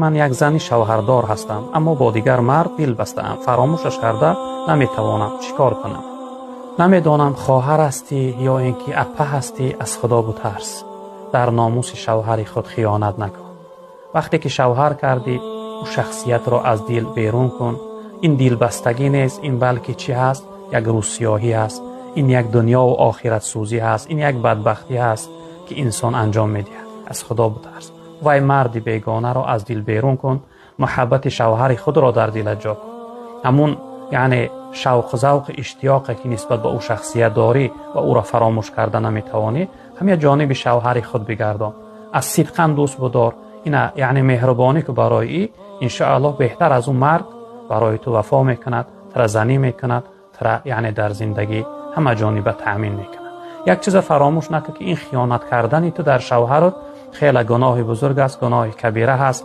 Ман як зани шавҳардор ҳастам, аммо бо дигар мард дил бастаам. Фаромӯшаш карда наметавонам. Чӣ кор кунам? Намедонам, хоҳар ҳастӣ ё ин ки апа ҳастӣ, аз Худо бутарс. Дар номуси шавҳари худ хиёнат накун. Вақте ки шавҳар кардӣ, ӯ шахсиятро аз дил берун кун. Ин дилбастагӣ нест, ин балки чӣ ҳаст? Як рӯсиёҳӣ ҳаст, ин як дунёву охиратсӯзӣ ҳаст, ин як бадбахтӣ ҳаст, ки инсон анҷом медиҳад. Аз Худо бутарс. Вай марди бегонаро аз дил берун кун, муҳаббати шавҳари худро дар дилат ҷо кун. Ҳамун, яъне, шавқу завқу иштиёқе, ки нисбат ба ӯ шахсият дорӣ ва ӯро фаромӯш карда наметавонӣ, ҳамя ҷониби шавҳари худ бигардон, аз сидқан дӯст будор. Ина, яъне, меҳрубонӣ ку барои ӣ. Иншоаллоҳ, беҳтар аз ӯ мард барои ту вафо мекунад, тура занӣ мекунад, тура, яъне, дар зиндагӣ ҳама ҷониба таъмин мекунад. Як чиза фаромӯш накун, ки ин хиёнат кардани ту дар шавҳарот хеле гуноҳи бузург аст, гуноҳи кабира ҳаст.